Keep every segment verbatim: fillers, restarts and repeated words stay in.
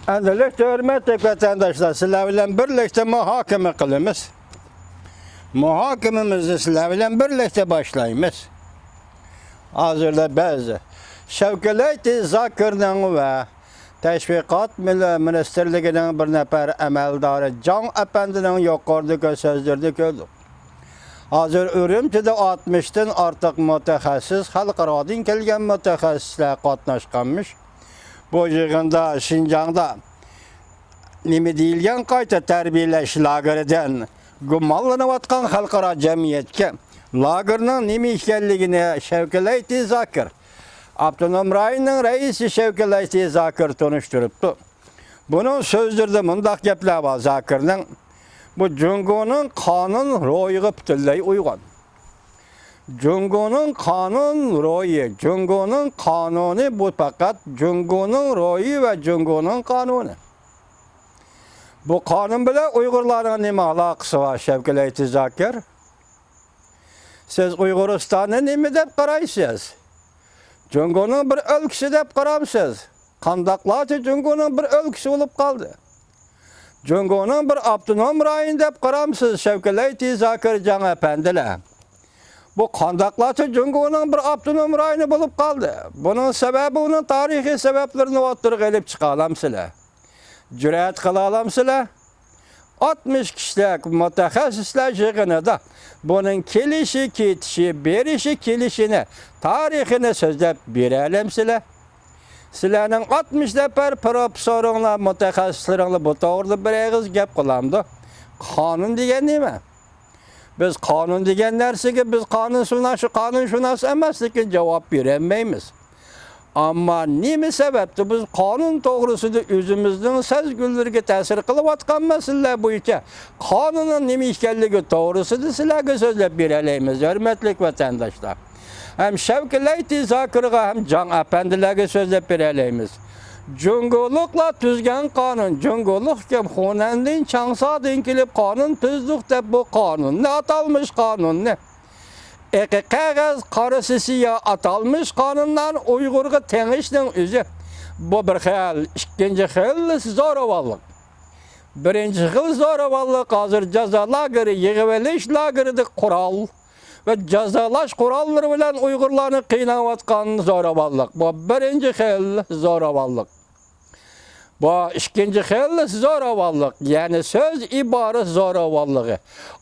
ئەمدىلىكتە، ھۆرمەتلىك ۋەتەنداشلار، سىلەر بىلەن بىرلىكتە مۇھاكىمە قىلىمىز. مۇھاكىمىمىزنى سىلەر بىلەن بىرلىكتە باشلايمىز. ھازىردا بىز شەۋكەت زاكىرنىڭ ۋە تەشۋىقات مىنىستىرلىكىنىڭ بىر نەپەر ئەمەلدارى جاڭ ئەپەندىنىڭ يۇقىرىدىكى سۆزلىرىنى كۆردۇق. ھازىر ئۈرۈمچىدە ئاتمىشتىن ئارتۇق مۇتەخەسسىس، خەلقئارادىن كەلگەن مۇتەخەسسىسلەر قاتناشقانمىش. بۇ يىغىندا شىنجاڭدا نېمە دېيىلگەن قايتا تەربىيەلەش لاگېرىدىن گۇمانلىنىۋاتقان خەلقئارا جەمئىيەتكە لاگېرنىڭ نېمە ئىكەنلىكىنى شەۋكەت زاكىر، ئاپتونوم رايوننىڭ رەئىسى شەۋكەت زاكىر تونۇشتۇرۇپتۇ. بۇنىڭ سۆزلىرىدە مۇنداق گەپلەر بار زاكىرنىڭ: بۇ جۇڭگونىڭ قانۇن روھىغا پۈتۈنلەي ئۇيغۇن. جۇڭگونىڭ قانۇن روھى، جۇڭگونىڭ قانۇنى، بۇ پەقەت جۇڭگونىڭ روھى ۋە جۇڭگونىڭ قانۇنى. بۇ قانۇن بىلەن ئۇيغۇرلارنىڭ نېمە ئالاقىسى بار، شەۋكەت زاكىر؟ سىز ئۇيغۇرىستاننى نېمە دەپ قارايسىز؟ جۇڭگونىڭ بىر ئۆلكىسى دەپ قارامسىز؟ قانداقلارچە جۇڭگونىڭ بىر ئۆلكىسى بولۇپ قالدى؟ جۇڭگونىڭ بىر ئاپتونوم رايونى دەپ قارامسىز، شەۋكەت زاكىر جاڭ ئەپەندىلەر؟ بۇ قانداقلارچە جۇڭگونىڭ بىر ئاپتونوم رايونى بولۇپ قالدى؟ بۇنىڭ سەۋەبى، ئۇنىڭ تارىخىي سەۋەبلىرىنى ئوتتۇرىغا ئېلىپ چىقالامسىلەر؟ جۈرئەت قىلالامسىلەر؟ ئاتمىش كىشىلىك مۇتەخەسسىسلەر يىغىنىدا بۇنىڭ كېلىشى، كېتىشى، بېرىشى، كېلىشىنى، تارىخىنى سۆزلەپ بېرەلەمسىلەر؟ سىلەرنىڭ ئاتمىش نەپەر پروفېسسورۇڭلار، مۇتەخەسسىسلىرىڭلار بۇ توغرىدا بىر ئېغىز گەپ قىلامدۇ؟ قانۇن دېگەن نېمە؟ بىز قانۇن دېگەن نەرسىگە، بىز قانۇنشۇناس، قانۇنشۇناس ئەمەس، لېكىن جاۋاب بېرەلمەيمىز. ئەمما نېمە سەۋەبتىن بىز قانۇن توغرىسىدا ئۆزىمىزنىڭ سەزگۈلىرىگە تەسىر قىلىۋاتقان مەسىلىلەر بويىچە قانۇننىڭ نېمە ئىكەنلىكى توغرىسىدا سىلەرگە سۆزلەپ بېرەلەيمىز، ھۆرمەتلىك ۋەتەنداشلار. ھەم شەۋكەت زاكىرغا، ھەم جاڭ ئەپەندىلەرگە سۆزلەپ بېرەلەيمىز. جۇڭگولۇقلار تۈزگەن قانۇن، جۇڭگولۇق كىم؟ خۇنەندىن، چاڭسادىن كېلىپ قانۇن تۈزدۇق دەپ، بۇ قانۇننى، ئاتالمىش قانۇننى، ئېقى قەغەز، قارىسى سىياھ، ئاتالمىش قانۇنلارنى ئۇيغۇرغا تېڭىشنىڭ ئۆزى، بۇ بىر خىل، ئىككىنچى خىل زورىۋاللىق. بىرىنچى خىل زورىۋاللىق ھازىر جازا لاگېرى، يىغىۋېلىش لاگېرىدىكى قورال ۋە جازالاش قوراللىرى بىلەن ئۇيغۇرلارنى قىيناۋاتقان زورىۋاللىق. بۇ بىرىنچى خىل زورىۋاللىق. بۇ ئىككىنچى خىل زورىۋاللىق، يەنى سۆز ئىبارە زورىۋاللىقى،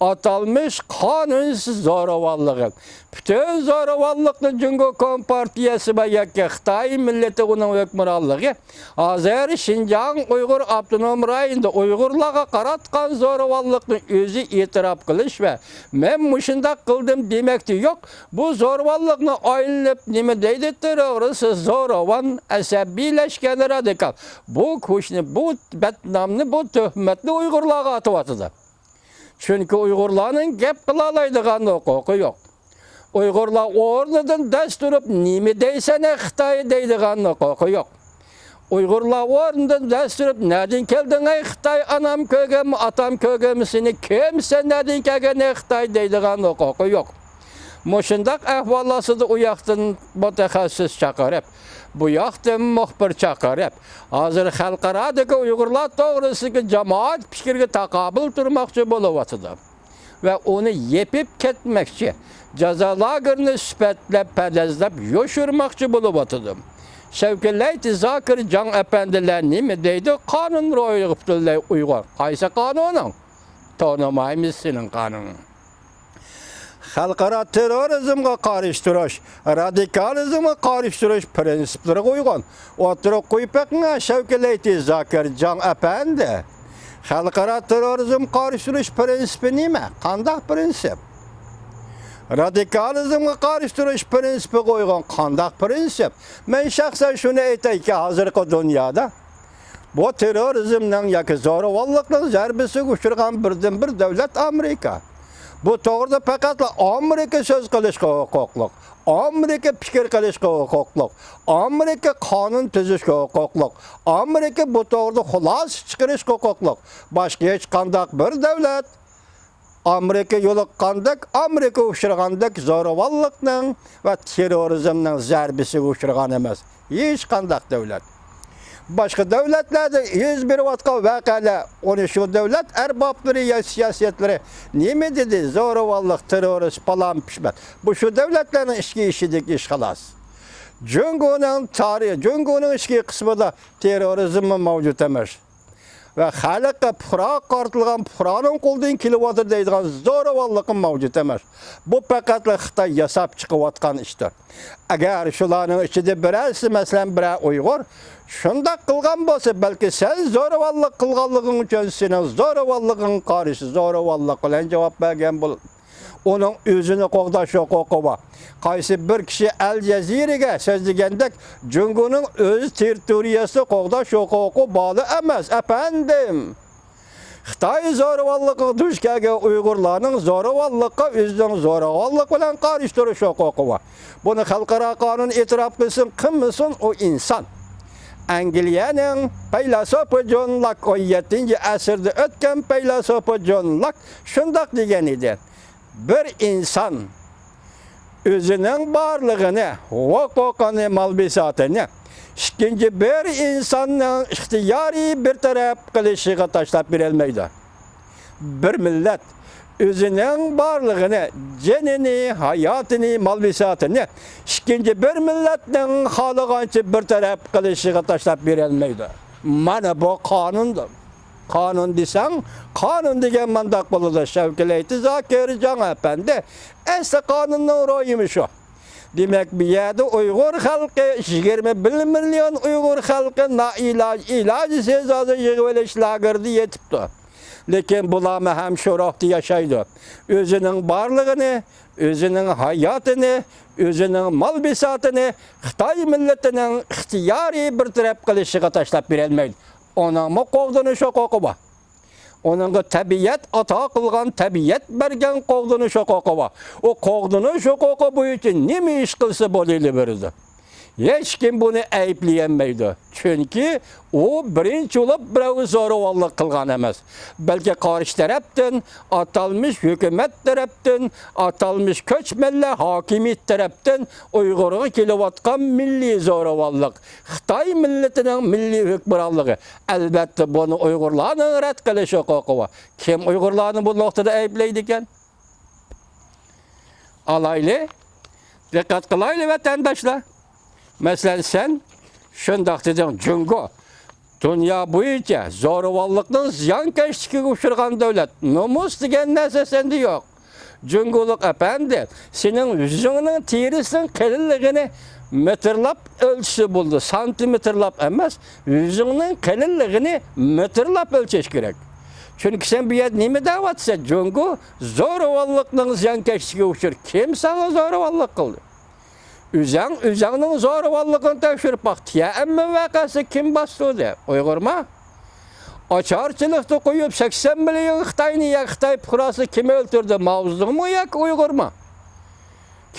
ئاتالمىش قانۇنسىز زورىۋاللىقى. پۈتۈن زورىۋاللىقنى جۇڭگو كومپارتىيەسى ۋە ياكى خىتاي مىللىتى، ئۇنىڭ ھۆكۈمرانلىقى ھازىر شىنجاڭ ئۇيغۇر ئاپتونوم رايونىدا ئۇيغۇرلارغا قاراتقان زورىۋاللىقنى ئۆزى ئېتىراپ قىلىش ۋە مەن مۇشۇنداق قىلدىم دېمەكتە يوق. بۇ زورىۋاللىقنى ئايلىنىپ نېمە دەيدۇ؟ تېررورىست، زورىۋان، ئەسەبىيلەشكەن رادىكال. بۇ كۈچنى، بۇ بەتنامنى، بۇ تۆھمەتنى ئۇيغۇرلارغا ئاتىۋاتىدۇ. چۈنكى ئۇيغۇرلارنىڭ گەپ قىلالايدىغان ھوقۇقى يوق. ئۇيغۇرلار ئورنىدىن دەس تۇرۇپ، نېمە دەيسەن، ئەي خىتاي، دەيدىغان ھوقۇقى يوق. ئۇيغۇرلار ئورنىدىن دەس تۇرۇپ، نەدىن كەلدىڭ، ئەي خىتاي، ئانام كۆرگەنمۇ، ئاتام كۆرگەنمۇ سېنى، كىمسەن، نەدىن كەلگەن، ئەي خىتاي، دەيدىغان ھوقۇقى يوق. مۇشۇنداق ئەھۋال ئاستىدا ئۇ ياقتىن مۇتەخەسسىس چاقىرىپ، بۇ ياقتىن مۇخبىر چاقىرىپ، ھازىر خەلقئارادىكى ئۇيغۇرلار توغرىسىدىكى جامائەت پىكرىگە تاقابىل تۇرماقچى بولۇۋاتىدۇ. ۋە ئۇنى يېپىپ كەتمەكچى، جازا لاگېرىنى سۈپەتلەپ، پەرەزلەپ يوشۇرماقچى بولۇۋاتىدۇ. شەۋكەت زاكىر جاڭ ئەپەندىلەر نېمە دەيدۇ؟ قانۇن روھىغا پۈتۈنلەي ئۇيغۇن. قايسى قانۇنۇڭ؟ تونۇمايمىز سېنىڭ قانۇنۇڭنى. خەلقئارا تېررورىزمغا قارشى تۇرۇش، رادىكالىزمغا قارشى تۇرۇش پىرىنسىپلىرىغا ئۇيغۇن. ئوتتۇرىغا قويۇپ بېقىڭ، شەۋكەت زاكىر جاڭ ئەپەندى. خەلقئارا تېررورىزمغا قارشى تۇرۇش پىرىنسىپى نېمە؟ قانداق پىرىنسىپ؟ رادىكالىزمغا قارشى تۇرۇش پىرىنسىپىغا ئۇيغۇن قانداق پىرىنسىپ؟ مەن شەخسەن شۇنى ئېيتايكى، ھازىرقى دۇنيادا بۇ تېررورىزمنىڭ ياكى زورىۋاللىقنىڭ زەربىسىگە ئۇچرىغان بىردىنبىر دۆلەت ئامېرىكا. بۇ توغرىدا پەقەتلا ئامېرىكا سۆز قىلىشقا ھوقۇقلۇق، ئامېرىكا پىكىر قىلىشقا ھوقۇقلۇق، ئامېرىكا قانۇن تۈزۈشكە ھوقۇقلۇق، ئامېرىكا بۇ توغرىدا خۇلاسە چىقىرىشقا ھوقۇقلۇق. باشقا ھېچقانداق بىر دۆلەت ئامېرىكا يولۇققاندەك، ئامېرىكا ئۇچرىغاندەك زورىۋاللىقنىڭ ۋە تېررورىزمنىڭ زەربىسىگە ئۇچرىغان ئەمەس ھېچقانداق دۆلەت. باشقا دۆلەتلەردە يۈز بېرىۋاتقان ۋەقەلەر، ئۇنى شۇ دۆلەت ئەربابلىرى يا سىياسىيونلىرى نېمە دېدى؟ زورىۋانلىق، تېررورىست، پالان پىشمەن. بۇ شۇ دۆلەتلەرنىڭ ئىچكى ئىشىدىكى ئىش، خالاس. جۇڭگونىڭ تارىخى، جۇڭگونىڭ ئىچكى قىسمىدا تېررورىزممۇ مەۋجۇت ئەمەس. ۋە خەلققە، پۇقراغا قارىتىلغان، پۇقرانىڭ قولىدىن كېلىۋاتىدۇ دەيدىغان زورىۋانلىقمۇ مەۋجۇت ئەمەس. بۇ پەقەتلا خىتاي ياساپ چىقىۋاتقان ئىشتۇر. ئەگەر شۇلارنىڭ ئىچىدە بىرەرسى، مەسىلەن، بىرەر ئۇيغۇر شۇنداق قىلغان بولسا، بەلكى سەن زورىۋانلىق قىلغانلىقىڭ ئۈچۈن سېنىڭ زورىۋانلىقىڭغا قارشى زورىۋانلىق بىلەن جاۋاب بەرگەن بول-، ئۇنىڭ ئۆزىنى قوغداش ھوقۇقى بار. قايسى بىر كىشى ئەل جەزىرىگە سۆزلىگەندەك، جۇڭگونىڭ ئۆز تېررىتورىيەسىنى قوغداش ھوقۇقى بارلا ئەمەس، ئەپەندىم. خىتاي زورىۋاللىقىغا دۇچ كەلگەن ئۇيغۇرلارنىڭ زورىۋاللىققا ئۆزىنىڭ زورىۋاللىق بىلەن قارشى تۇرۇش ھوقۇقى بار. بۇنى خەلقئارا قانۇن ئېتىراپ قىلسۇن، قىلمىسۇن، ئۇ ئىنسان. ئەنگلىيەنىڭ پەيلاسوپى جون لاك، ئون يەتتىنچى ئەسىردە ئۆتكەن پەيلاسوپى جون لاك شۇنداق دېگەن ئىدى. بىر ئىنسان ئۆزىنىڭ بارلىقىنى، ھوقۇقىنى، مال-بىساتىنى ئىككىنچى بىر ئىنساننىڭ ئىختىيارىي بىر تەرەپ قىلىشىغا تاشلاپ بېرەلمەيدۇ. بىر مىللەت ئۆزىنىڭ بارلىقىنى، جېنىنى، ھاياتىنى، مال-بىساتىنى ئىككىنچى بىر مىللەتنىڭ خالىغانچە بىر تەرەپ قىلىشىغا تاشلاپ بېرەلمەيدۇ. مانا بۇ قانۇندۇر. قانۇن دېسەڭ، قانۇن دېگەن مانداق بولىدۇ، شەۋكەت زاكىر جاڭ ئەپەندى. ئەسلى قانۇننىڭ روھىمۇ شۇ. دېمەك، بۇ يەردە ئۇيغۇر خەلقى، يىگىرمە بىر مىليون ئۇيغۇر خەلقى نائىلاج، ئىلاجسىز ھازىر يىغىۋېلىش لاگېرىدا يېتىپتۇ. لېكىن بۇلارمۇ ھەم شۇ روھتا ياشايدۇ. ئۆزىنىڭ بارلىقىنى، ئۆزىنىڭ ھاياتىنى، ئۆزىنىڭ مال-بىساتىنى خىتاي مىللىتىنىڭ ئىختىيارىي بىر تەرەپ قىلىشىغا تاشلاپ بېرەلمەيدۇ. ئۇنىڭمۇ قوغدىنىش ھوقۇقى بار. ئۇنىڭغا تەبىئەت ئاتا قىلغان، تەبىئەت بەرگەن قوغدىنىش ھوقۇقى بار. ئۇ قوغدىنىش ھوقۇقى بويىچە نېمە ئىش قىلسا بولۇۋېرىدۇ. ھېچكىم بۇنى ئەيىبلىيەلمەيدۇ. چۈنكى ئۇ بىرىنچى بولۇپ بىرەۋگە زورىۋاللىق قىلغان ئەمەس. بەلكى قارشى تەرەپتىن، ئاتالمىش ھۆكۈمەت تەرەپتىن، ئاتالمىش كۆچمەنلەر ھاكىمىيىتى تەرەپتىن ئۇيغۇرغا كېلىۋاتقان مىللىي زورىۋاللىق، خىتاي مىللىتىنىڭ مىللىي ھۆكۈمرانلىقى. ئەلۋەتتە، بۇنى ئۇيغۇرلارنىڭ رەت قىلىش ھوقۇقى بار. كىم ئۇيغۇرلارنى بۇ نۇقتىدا ئەيىبلەيدىكەن؟ ئالايلى، دىققەت قىلايلى، ۋەتەنداشلار. مەسىلەن، سەن شۇنداق دېدىڭ، جۇڭگو دۇنيا بويىچە زورىۋاللىقنىڭ زىيانكەشلىكىگە ئۇچرىغان دۆلەت. نومۇس دېگەن نەرسە سەندە يوق. جۇڭگولۇق ئەپەندى، سېنىڭ يۈزۈڭنىڭ تېرىسىنىڭ قېلىنلىقىنى مېتىرلاپ ئۆلچىسە بولىدۇ، سانتىمېتىرلاپ ئەمەس، يۈزۈڭنىڭ قېلىنلىقىنى مېتىرلاپ ئۆلچەش كېرەك. چۈنكى سەن بۇ يەردە نېمە دەۋاتىسەن؟ جۇڭگو زورىۋاللىقنىڭ زىيانكەشلىكىگە ئۇچرىدى. كىم ساڭا زورىۋاللىق قىلدى؟ ئۆزەڭ ئۆزەڭنىڭ زورىۋاللىقىنى تەكشۈرۈپ باق. تيەنئەنمېن ۋەقەسى كىم باستۇردى؟ ئۇيغۇرما؟ ئاچارچىلىقتا قويۇپ، سەكسەن مىليون خىتاينى يا خىتاي پۇقراسىنى كىم ئۆلتۈردى؟ ماۋزېدۇڭمۇ ياكى ئۇيغۇرما؟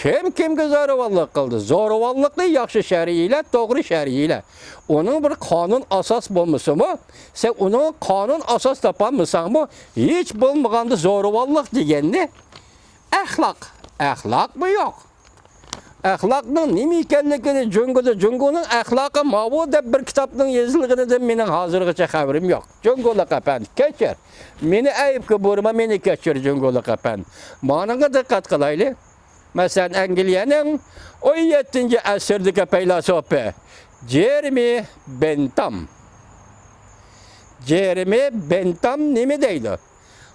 كىم كىمگە زورىۋاللىق قىلدى؟ زورىۋاللىقنى ياخشى شەرھلە، توغرا شەرھلە. ئۇنىڭ بىر قانۇن ئاساس بولمىسىمۇ، سەن ئۇنىڭ قانۇن ئاساس تاپالمىساڭمۇ، ھېچ بولمىغاندا زورىۋاللىق دېگەننى ئەخلاق، ئەخلاقمۇ يوق. ئەخلاقنىڭ نېمە ئىكەنلىكىنى جۇڭگودا، جۇڭگونىڭ ئەخلاقى ماۋۇ دەپ بىر كىتابنىڭ يېزىلغىنىدىن مېنىڭ ھازىرغىچە خەۋىرىم يوق. جۇڭگولۇق ئەپەندى، كەچۈر. مېنى ئەيىبكە بۇرىما، مېنى كەچۈر، جۇڭگولۇق ئەپەندى. مانىڭغا دىققەت قىلايلى. مەسىلەن، ئەنگلىيەنىڭ ئون يەتتىنچى ئەسىردىكى پەيلاسوپى جېرېمى بېنتام. جېرېمى بېنتام نېمە دەيدۇ؟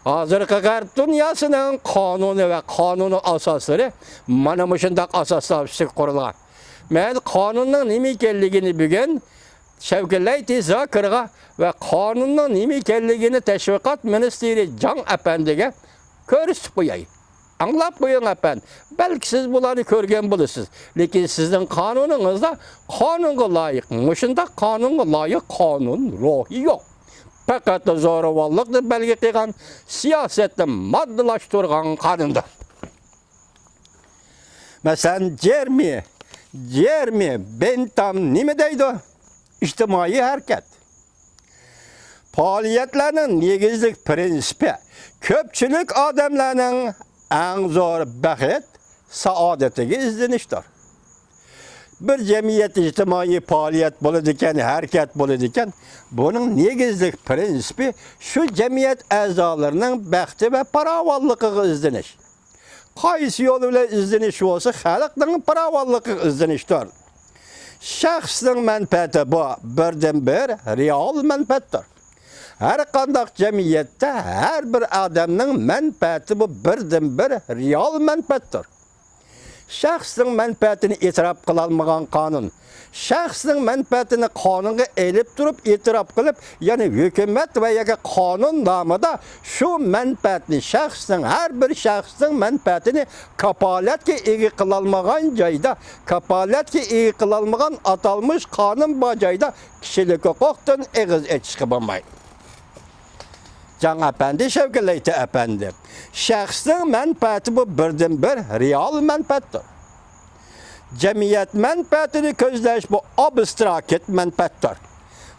ھازىرقى غەرب دۇنياسىنىڭ قانۇنى ۋە قانۇنىي ئاساسلىرى مانا مۇشۇنداق ئاساسلار ئۈستىگە قۇرۇلغان. مەن قانۇننىڭ نېمە ئىكەنلىكىنى بۈگۈن شەۋكەت زاكىرغا ۋە قانۇننىڭ نېمە ئىكەنلىكىنى تەشۋىقات مىنىستىرى جاڭ ئەپەندىگە كۆرسىتىپ قوياي. ئاڭلاپ قويۇڭ ئەپەندى. بەلكى سىز بۇلارنى كۆرگەن بولىسىز. لېكىن سىزنىڭ قانۇنىڭىزدا قانۇنغا لايىق، مۇشۇنداق قانۇنغا لايىق قانۇن روھى يوق. پەقەتلا زورىۋاللىقنى بەلگە قىلغان، سىياسەتنى ماددىلاشتۇرغان قانۇندۇر. مەسىلەن، جېرېمى، جېرېمى بېنتام نېمە دەيدۇ؟ ئىجتىمائىي ھەرىكەت. پائالىيەتلەرنىڭ نېگىزلىك پىرىنسىپى كۆپچىلىك ئادەملەرنىڭ ئەڭ زور بەخت، سائادىتىگە ئىزدىنىشتۇر. بىر جەمئىيەت ئىجتىمائىي پائالىيەت بولىدىكەن، ھەرىكەت بولىدىكەن، بۇنىڭ نېگىزلىك پىرىنسىپى شۇ جەمئىيەت ئەزالىرىنىڭ بەختى ۋە پاراۋانلىقىغا ئىزدىنىش. قايسى يول بىلەن ئىزدىنىش بولسا، خەلقنىڭ پاراۋانلىقىغا ئىزدىنىشتۇر. شەخسنىڭ مەنپەئەتى بۇ بىردىنبىر رېئال مەنپەئەتتۇر. ھەر قانداق جەمئىيەتتە ھەر بىر ئادەمنىڭ مەنپەئەتى بۇ بىردىنبىر رېئال مەنپەئەتتۇر. شەخسنىڭ مەنپەئەتىنى ئېتىراپ قىلالمىغان قانۇن، شەخسنىڭ مەنپەئەتىنى قانۇنغا ئېلىپ تۇرۇپ ئېتىراپ قىلىپ، يەنى ھۆكۈمەت ۋە ياكى قانۇن نامىدا شۇ مەنپەئەتنى شەخسنىڭ، ھەر بىر شەخسنىڭ مەنپەئەتىنى كاپالەتكە ئىگە قىلالمىغان جايدا، كاپالەتكە ئىگە قىلالمىغان ئاتالمىش قانۇن بار جايدا كىشىلىك ھوقۇقتىن ئېغىز ئېچىشقا بولمايدۇ. جاڭ ئەپەندى، شەۋكەت لەيتى ئەپەندى، شەخسنىڭ مەنپەئەتى بۇ بىردىنبىر رېئال مەنپەئەتتۇر. جەمئىيەت مەنپەئەتىنى كۆزلەش بۇ ئابستراكت مەنپەئەتتۇر.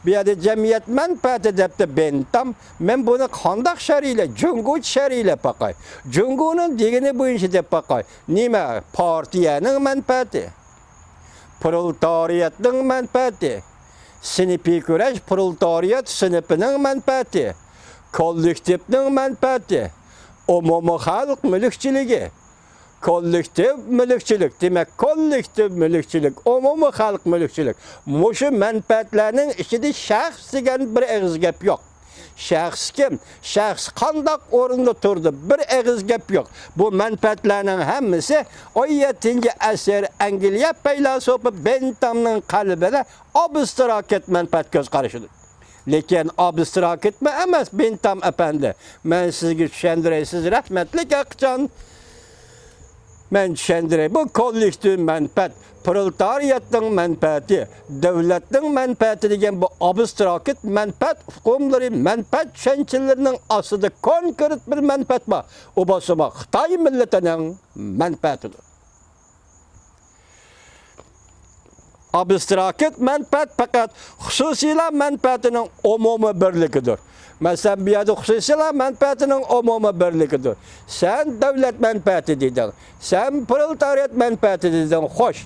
بۇ يەردە جەمئىيەت مەنپەئەتى دەپتۇ بېنتام. مەن بۇنى قانداق شەرھلەي؟ جۇڭگوچە شەرھلەپ باقاي. جۇڭگونىڭ دېگىنى بويىچە دەپ باقاي. نېمە؟ پارتىيەنىڭ مەنپەئەتى، پرولېتارىياتنىڭ مەنپەئەتى، سىنىپىي كۈرەش پرولېتارىيات سىنىپىنىڭ مەنپەئەتى، كوللېكتىپنىڭ مەنپەئەتى، ئومۇمىي خەلق مۈلۈكچىلىكى، كوللېكتىپ مۈلۈكچىلىك، دېمەك، كوللېكتىپ مۈلۈكچىلىك، ئومۇمىي خەلق مۈلۈكچىلىك. مۇشۇ مەنپەئەتلەرنىڭ ئىچىدە شەخس دېگەن بىر ئېغىز گەپ يوق. شەخس كىم؟ شەخس قانداق ئورۇندا تۇرىدۇ؟ بىر ئېغىز گەپ يوق. بۇ مەنپەئەتلەرنىڭ ھەممىسى ئون يەتتىنچى ئەسىر ئەنگلىيە پەيلاسوپى بېنتامنىڭ قەلبىدە ئابستراكت مەنپەئەت كۆز قارىشىدۇر. لېكىن ئابستراكتمۇ ئەمەس، بېنتام ئەپەندى. مەن سىزگە چۈشەندۈرەي، سىز رەھمەتلىك ھەقىچان. مەن چۈشەندۈرەي، بۇ كوللېكتىپ مەنپەئەت، پرولېتارىياتنىڭ مەنپەئەتى، دۆلەتنىڭ مەنپەئەتى دېگەن بۇ ئابستراكت مەنپەئەت ئۇقۇملىرى، مەنپەئەت چۈشەنچىلىرىنىڭ ئاستىدا كونكرېت بىر مەنپەئەت بار. ئۇ بولسىمۇ خىتاي مىللىتىنىڭ مەنپەئەتىدۇر. ئابستراكت مەنپەئەت پەقەت خۇسۇسىيلار مەنپەئەتىنىڭ ئومۇمىي بىرلىكىدۇر. مەسىلەن، بۇ يەردە خۇسۇسىيلار مەنپەئەتىنىڭ ئومۇمىي بىرلىكىدۇر. سەن دۆلەت مەنپەئەتى دېدىڭ، سەن پرولېتارىيات مەنپەئەتى دېدىڭ. خوش،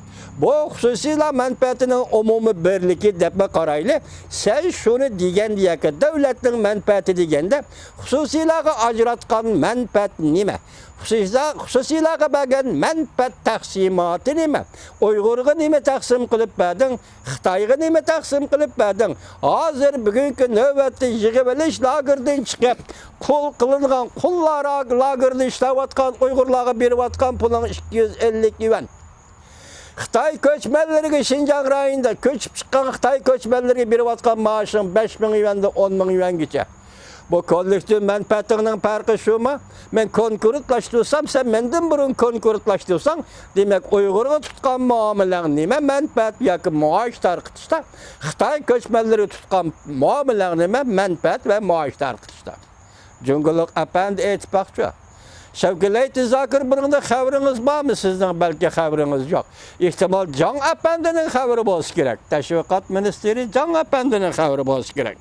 بۇ خۇسۇسىيلار مەنپەئەتىنىڭ ئومۇمىي بىرلىكى دەپمۇ قارايلى. سەن شۇنى دېگەندە ياكى دۆلەتنىڭ مەنپەئەتى دېگەندە، خۇسۇسىيلارغا ئاجراتقان مەنپەئەت نېمە؟ خۇسۇسىيلار-، خۇسۇسىيلارغا بەرگەن مەنپەئەت تەقسىماتى نېمە؟ ئۇيغۇرغا نېمە تەقسىم قىلىپ بەردىڭ؟ خىتايغا نېمە تەقسىم قىلىپ بەردىڭ؟ ھازىر بۈگۈنكى نۆۋەتتە يىغىۋېلىش لاگېرىدىن چىقىپ، قۇل قىلىنغان، قۇللار لاگېرىدا ئىشلەۋاتقان ئۇيغۇرلارغا بېرىۋاتقان پۇلۇڭ ئىككى يۈز ئەللىك يۈەن. خىتاي كۆچمەنلىرىگە، شىنجاڭ رايونىدا كۆچۈپ چىققان خىتاي كۆچمەنلىرىگە بېرىۋاتقان مائاشىڭ بەش مىڭ يۈەندىن ئون مىڭ يۈەنگىچە. بۇ كوللېكتىپ مەنپەئەتىڭنىڭ پەرقى شۇمۇ؟ مەن كونكرېتلاشتۇرسام، سەن مەندىن بۇرۇن كونكرېتلاشتۇرساڭ، دېمەك، ئۇيغۇرغا تۇتقان مۇئامىلەڭ نېمە؟ مەنپەئەت ياكى مائاش تارقىتىشتا، خىتاي كۆچمەنلىرىگە تۇتقان مۇئامىلەڭ نېمە؟ مەنپەئەت ۋە مائاش تارقىتىشتا. جۇڭگولۇق ئەپەندى ئېيتىپ باقچۇ. شەۋكەت لەيتى زاكىر، بۇنىڭدا خەۋىرىڭىز بارمۇ؟ سىزنىڭ بەلكى خەۋىرىڭىز يوق. ئېھتىمال، جاڭ ئەپەندىنىڭ خەۋىرى بولسا كېرەك. تەشۋىقات مىنىستىرى جاڭ ئەپەندىنىڭ خەۋىرى بولسا كېرەك.